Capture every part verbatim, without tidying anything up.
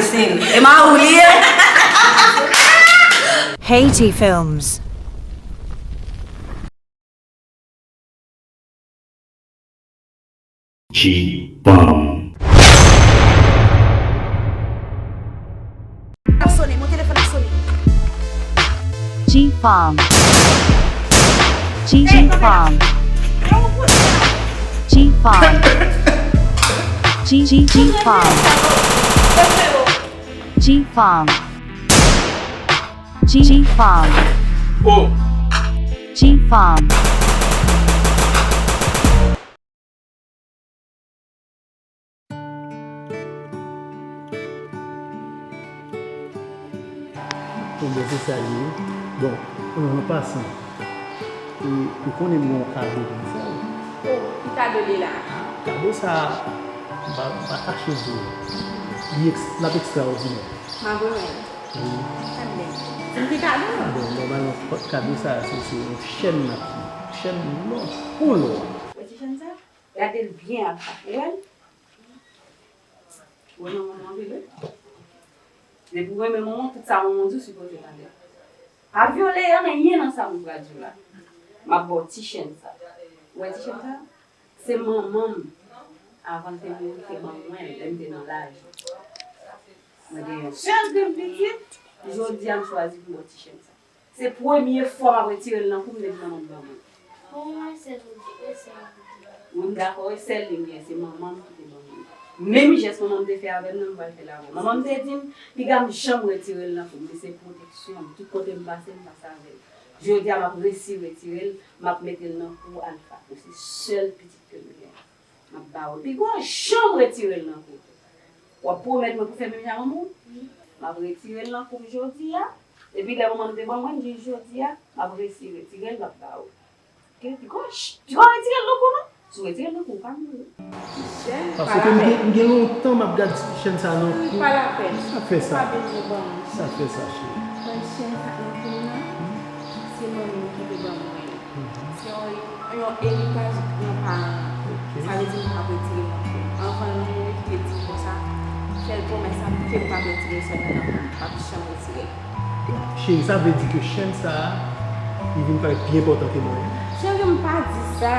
Sin. E ma ou li ye? Haiti Films. G-Bomb. Ap sonnen, mon telefòn ap sonnen. G-Bomb. G-Bomb. G-Bomb. G-Bomb. G-Bomb. G-Bomb. Oh. G-Bomb. Bon, ben, se sa l ye. Bon, an, an pasan, e, ou konnen m gen yon kado pou m fè w. Oh, ki kado li la? Kado sa a, m pa, m pa kache di w. Li eks-, l ap ekstraòdinè. M ap renmen l. Wi. Sa vle di m ki kado? Bon, nòmalman, kado sa a, se, se yon chèn n ap di. Chèn lò, pou lò. Wè ti chèn sa? Gade l byen ap ap. Ou wè l? Ou wè manman anpil, wi. Depi w renmen manman, tout sa manman di w sipoze tande. Pa vyole anyen nan sa m pral di w la. M ap ba w ti chèn sa. Ou wè ti chèn sa? Se manman m, avan l te mouri, te ban mwen l, lè m te nan laj. Mwen gen yon sèl grenn pitit, jodi a m chwazi pou m ba w ti chèn sa. Se premye fwa m ap retire l nan kou m depi manman m ban mwen l. Bon, e sèl ou di, e sèl ou di. Wi, m dakò, e sèl li m gen, se manman m ki te ban mwen l. Menm jès manman m te fè avè m nan, m pral fè l avè w. Manman m te di m, piga m janm retire l nan kou m, li se pwoteksyon m. Tout kote m pase, m pase avè l. Jodi a, m ap resi retire l, m ap mete l nan kou Alpha. Ou se sèl pitit ke m gen. M ap ba w l. Piga w janm retire l nan kou. W ap pwomèt mwen pou fè menm jan manman w? Wi. M ap retire l nan kou m jodi a. Epi lè manman m te ban mwen l, jis jodi a, m ap resi retire l, m ap ba w l. Oke? Piga w ch-, piga w retire l nan kou non. Si w retire l nan kou, w ka mouri. Ti chèn, paske m gen, m gen lontan m ap gad ti chèn sa nan kou. Pa lapèn. Sa fè sa. Pa bezwen ban mwen. Sa fè sa, cheri. Mwen chèn sa nan kou m nan. Se manmi m ki te ban mwen. Se yon, yon eritaj nan paran an. Oke. Sa vle di m p ap retire l ankò. Anvan l mouri, li te di m konsa, fè l pwomès la, ke m p ap retire chèn nan nan kou m, m p ap janm retire l. Cheri, sa vle di ke chèn sa a, li vin parèt pi enpòtan ke mwen? Cheri, m pa di sa.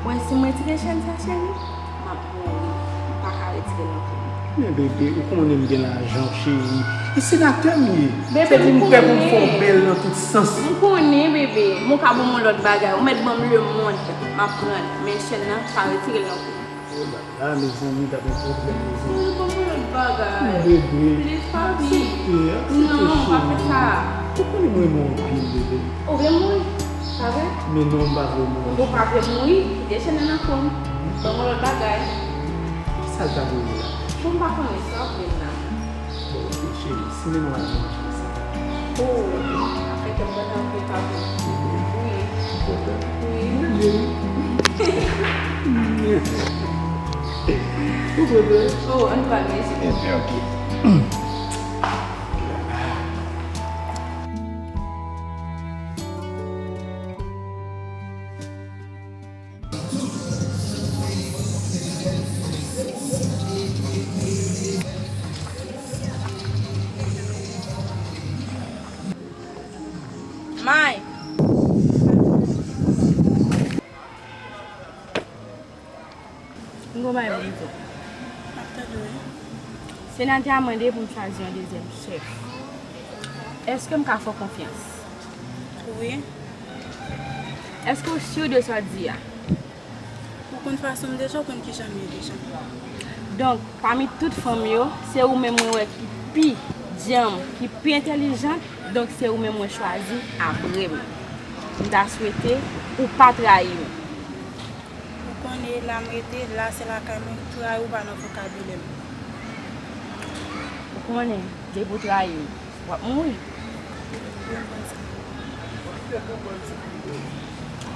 Mwen, si m retire chèn sa, cheri, m ap mouri. M pa ka retire l nan kou m. Men bebe, ou konnen m gen lajan, cheri. E senatè m ye. Bebe, m konnen. Sa vle di m prè pou m fè w bèl nan tout sans. M konnen, bebe. M ka ban w yon lòt bagay. Ou mèt ban m lemonn. M ap pran l. Men chèn nan, pa retire l nan kou m. Oh la la, mezanmi, gade yon pwoblèm, mezanmi. Cheri, ban m yon lòt bagay. Bebe. Please, papi. Aksepte, aksepte, cheri. Non, pa fè sa. Ou konnen m renmen w anpil, bebe. Ou vle mouri? Pa vre? Men non, m pa vle mouri. Ou pa vle mouri? Kite chèn nan nan kou m. Ban m yon lòt bagay. Kisa l ta vle la? Bon, m pa konnen sa w vle m la. Bon, ok, cheri, simen nou al manje ansanm. Oh, afè kè m kontan anpil, papi. Wi. Ou kontan? Wi. Manje, wi. Ou kontan? Oh, ann pral manje. Ebyen, ok. May. M gon bagay pou m di w. M ap tande w, wi. Senatè a mande pou m chwazi yon dezyèm chèf. Èske m ka fè w konfyans? Wi. Èske w si de sa w di a? Ou konn fason m deja, ou konn kijan m ye deja. Donk, pami tout fanm yo, se ou menm mwen wè ki pi djanm, ki pi entèlijant, donk se ou menm mwen chwazi apre m. M ta swete ou pa trayi m. Ou konnen la m rete, la se lakay mwen, trayi ou pa nan vokabilè m. Ou konnen, depi w trayi m, w ap mouri.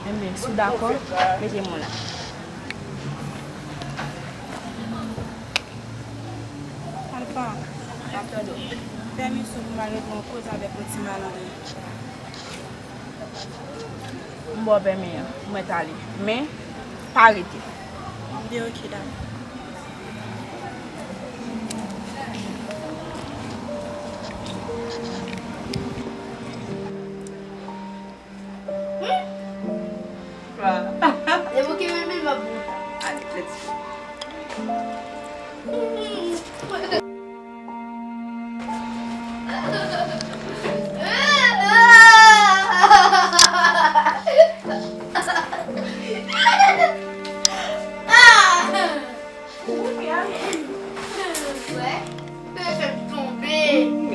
Enben, si w dakò, mete men w la. Alfa, m ap tande w. Pèmisyon pou m al regle yon koze avèk yon ti malandren. M ba w pèmi an, mwen t ale. Men, pa rete. Ebyen, ok, dakò.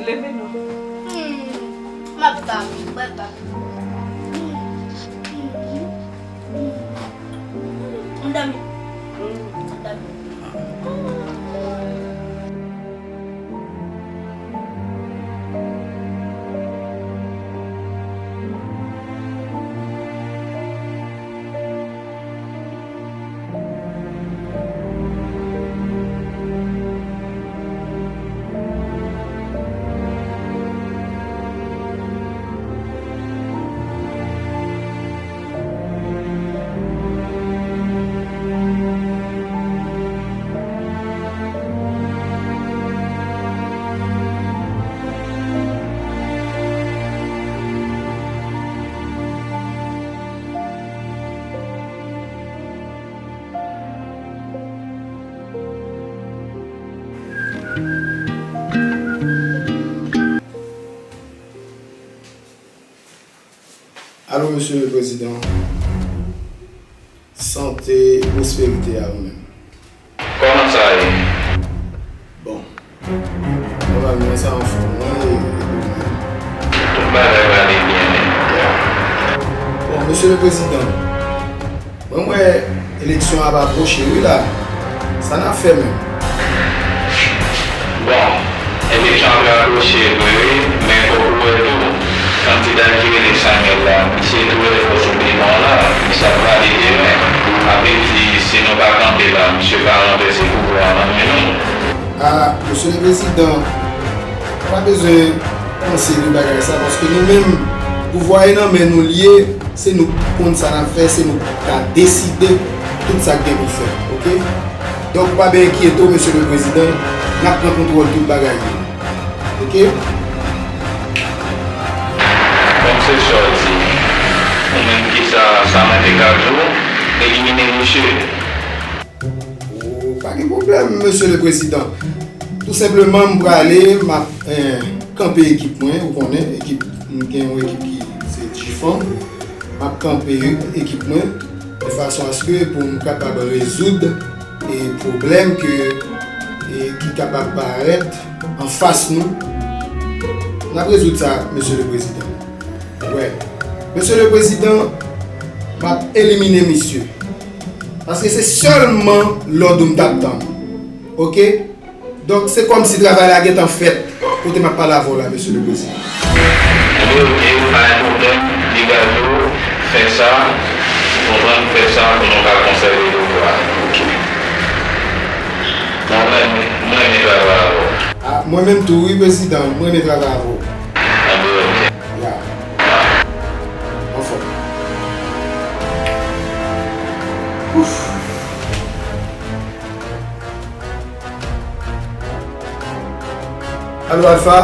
Leve non. Hmm, m ap ba, m ap ba. Hmm, hmm, hmm. M dòmi. M dòmi. Alo, Mesye le Prezidan. Sante, pwosperite a ou menm. Kòman sa ye? Bon. Nòmalman, sa anfòm, wi, e, e ou menm? Tout bagay prale byen, men. Bon, Mesye le Prezidan, mwen, m wè eleksyon ap apwoche, wi, la. Sa n ap fè menm? Bon, eleksyon ap rapwoche vre wi, men fòk ou wè tou, kandida ki rele Samuel la, misye tou rele fòs obligan la, misye ap prale demen. Sa vle di, si nou pa kanpe la, misye ka ranvèse pouvwa a nan men nou. A, Mesye le Prezidan, pa bezwen panse de bagay sa, paske nou menm, pouvwa e nan men nou l ye, se nou k konn sa n ap fè, se nou k ka deside tout sa k gen pou fèt, oke? Donk, pa ben enkyete w, Mesye le Prezidan, n ap pran kontwòl tout bagay yo. Oke? Bon, se sa w di. Ou menm, kisa sa mwen te ka di w? Elimine misye. O, pa gen pwoblèm, Mesye le Prezidan. Tou senpleman, m prale, m ap, eh, kanpe ekip mwen, ou konnen, ekip, m gen yon ekip ki se G-Fam. M ap kanpe ekip mwen de fason aske pou m kapab rezoud, e, pwoblèm ke, e, ki kapab parèt anfas nou. N ap rezoud sa, Mesye le Prezidan. Wè. Mesye le Prezidan, m ap elimine misye. Paske se sèlman lòd ou m t ap tann. Oke? Donk, se kòmsi travay la gentan fèt, kote m ap pale avè w la, Mesye le Prezidan. Oke, oke, pa gen pwoblèm, degaje w, fè sa, ou konprann, fè sa pou nou ka konsève pouvwa a. Oke. Mwen renmen, mwen renmen travay avè w. A, mwen menm tou, wi, Prezidan, mwen renmen travay avè w. Anben, oke. Ya. Anfòm. Ouf. Alo, Alpha.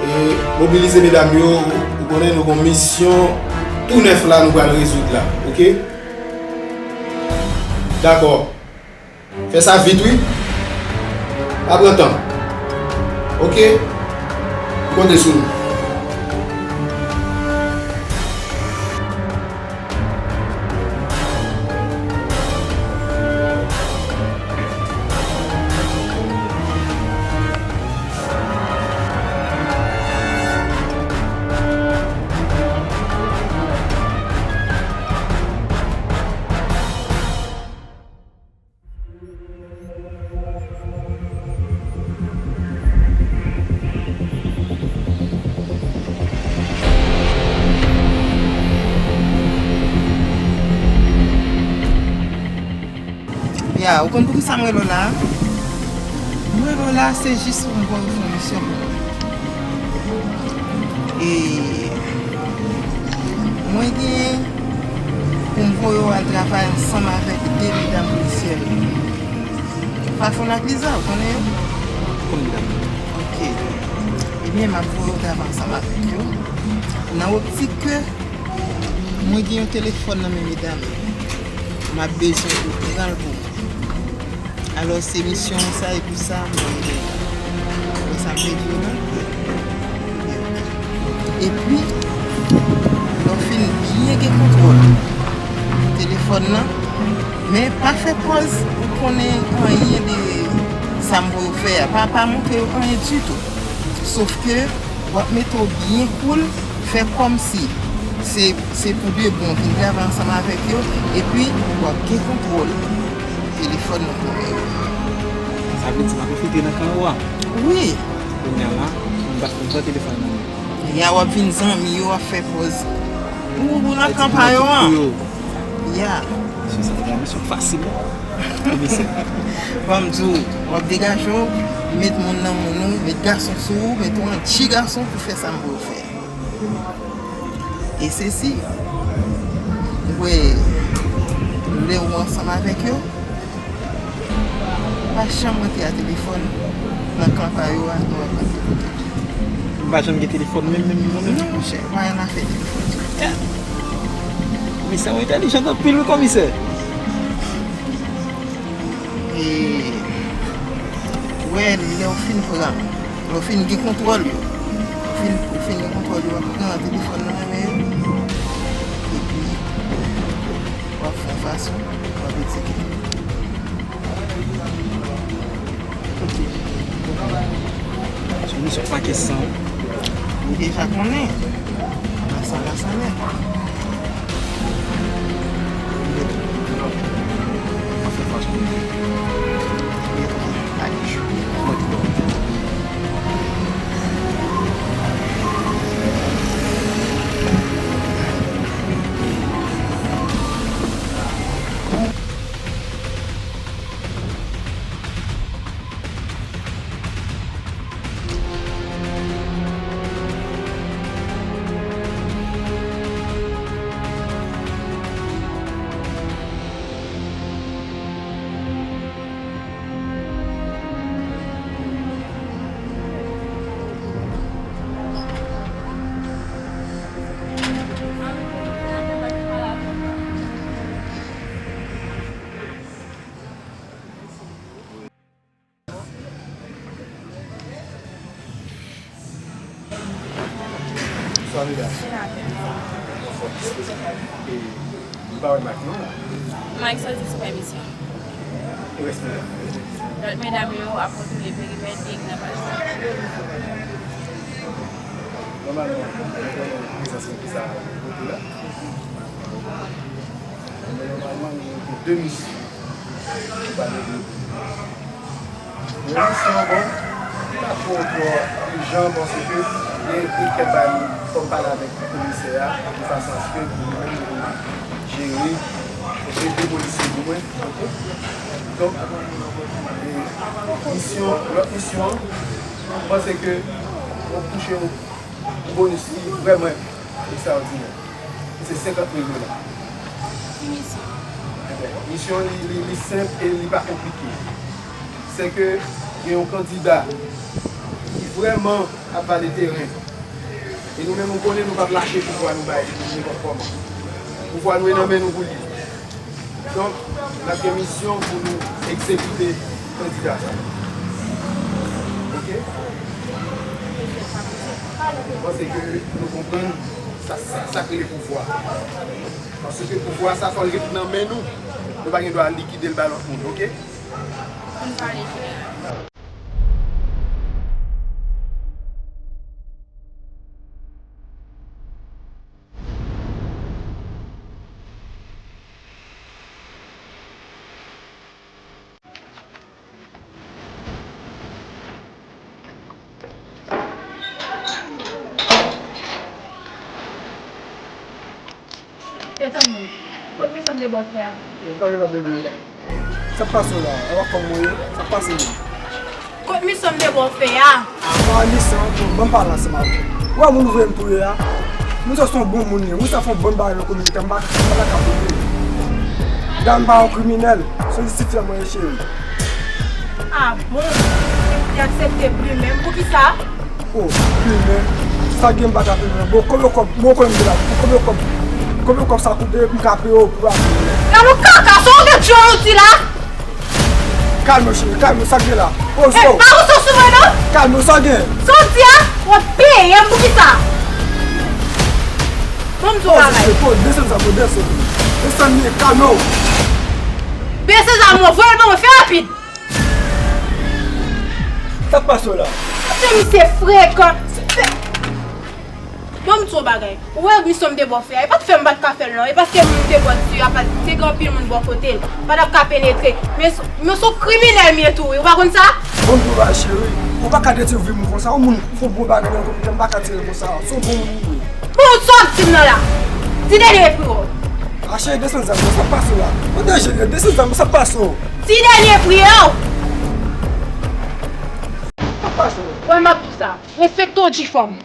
E, mobilize medam yo, ou konnen nou gon misyon tou nèf la nou pral rezoud la, oke? Dakò. Fè sa vit, wi. Pa pran tan. Oke? M konte sou nou. Ya, ou konn poukisa m rele w la? M rele w la, se jis pou m voye w fè yon misyon pou mwen. E mwen gen pou m voye w al travay ansanm avèk de medam polisyè yo. Fafon ak Liza, ou konnen yo? Konn medam yo. Oke. Ebyen, m ap voye w travay ansanm avèk yo. Nan optik ke mwen gen yon telefòn nan men medam yo. M ap bezwen ou pran l pou mwen. Alò, se misyon sa, e pou sa, mwen, mwen sa m te di w la. Epi, lè w fin byen gen kontwòl telefòn nan, men pa fè pòz ou konnen anyen de Sa m pou yo fè a, pa, pa montre yo anyen ditou. Sof ke w ap mete w byen cool, fè kòmsi se, se pou de bon, vin travay ansanm avèk yo, epi w ap gen kontwòl telefòn nan nan men yo. Sa vle di m ap enfiltre nan kan yo a? Wi. Kounye a la, m pa, m pran telefòn nan men yo. Ya, w ap vin zanmi yo, w ap fè pòz pou, pou nan kan pa yo an. Ya. Mesye, sa te yon misyon fasil, non? Komisè. Ban m di w, w ap degaje w, met moun nan moun ou, met gason sou ou, met ou an ti gason pou fè sa m pou w fè. E se si, ou wè, lè ou ansanm avèk yo, pa janm rantre a telefòn nan kan pa yo a, nou ap rantre. M pa janm gen telefòn menm, menm, menm, menm. Non, monchè, pa gen afè telefòn. Komisè, ou entèlijan anpil, wi, komisè. E, wè, lè w fin pran, lè w fin gen kontwòl yo, ou fin, ou fin gen kontwòl yo, w ap pran telefòn nan nan men yo, epi w ap fè yon fason, w ap egzekite. Sou misyon pakèt san. Ou deja konnen. Lasa, lasa nèt. Bonswa, medam. Anfòm. E, m pa wè Mike non la. Mike soti sou pèmisyon. E rès medam? Lòt medam yo ap kontwole perimèt e nan paj la. Nòmalman, nou konnen prezans mwen ki sa kote la. Men nòmalman, nou gen de misyon. Misyon, bon, li pa twò, twò ijan, paske gen, gen kèk bagay nou fò m pale avèk komisè a, de fason aske pou nou menm nou jere, jere de polisye pou mwen, oke? Donk, e, misyon, lòt misyon an, m panse ke nou touche yon bonis ki vrèman ekstraòdinè. Se senkant mil dola. Ki misyon? Ebyen, misyon li, li, li senp e li pa konplike. Se ke gen yon kandida ki vrèman ap vale teren. E nou menm, nou konnen nou p ap lache pouvwa nou bay nenpòt kòman. Pouvwa nou e nan men nou pou li. Donk, n ap gen misyon pou nou egzekite kandida sa. Oke? Mwen panse ke nou konprann sa, sa, sa k rele pouvwa. Paske pouvwa sa fò l ret nan men nou. Nou pa gen dwa likide l ba lòt moun, oke? Ann pale klè. E tann mwen, kot misyon m te ba w fè a? Sa k pase w la? E w ap fanm mwen ye? Sa k pase menm? Kot misyon m te ba w fè a? Apa misyon, bon, ban m pale ansanm avè w. Ou wè moun ou voye m touye a? Moun sa se yon bon moun li ye. Moun sa fè yon bon bagay nan kominote a, m pa, m pa ta ka touye l. Dam pa yon kriminèl, se yon ti frè mwen ye, cheri. A bon? Li aksepte plimen m, poukisa? O, plimen. Sa gen m pa ka plimen. Bon, konbyen kòb, bon, konbyen m gen la? Konbyen kòb, konbyen kòb sa koute pou m ka peye w pou ap plimen? Gade yon kaka, sa w gen djòl ou di la? Kalme w, cheri, kalme w, sa k gen la? O, e, zo. Pa ou sou mwen, non? Kalme w, sa w gen? Sa w di a? W ap peye m pou kisa? Ban m di w bagay. O, zo, desann sa, bro, desann. Desann li, kalme w. Bese zam ou, voye l ban mwen, fè rapid. Sa k pase w la? Misye frekan. Bon, m di w yon bagay. Ou wè misyon m te ba w fè a, e pa t fè m pa t ka fè l non. E paske moun te bò di a, pa t, te gen anpil moun bò kote l. Pa t ap ka penetre. Men s-, men s on kriminèl m ye tou, wi. Ou pa konn sa? Bon, m di w bagay, cheri. Ou pa ka detwi vi m konsa. Yon moun fè bon bagay nan komite, m pa ka tire l konsa. S on bon moun m ye. Bon, sa w ap di m nan la? Di dènye pri w. A, cheri, desann zam nan, sa k pase w la? Mwen danje, desann zam nan, sa k pase w? Di dènye pri w. Sa k pase w? Wè, m ap di w sa. Respekte w, G-Fam.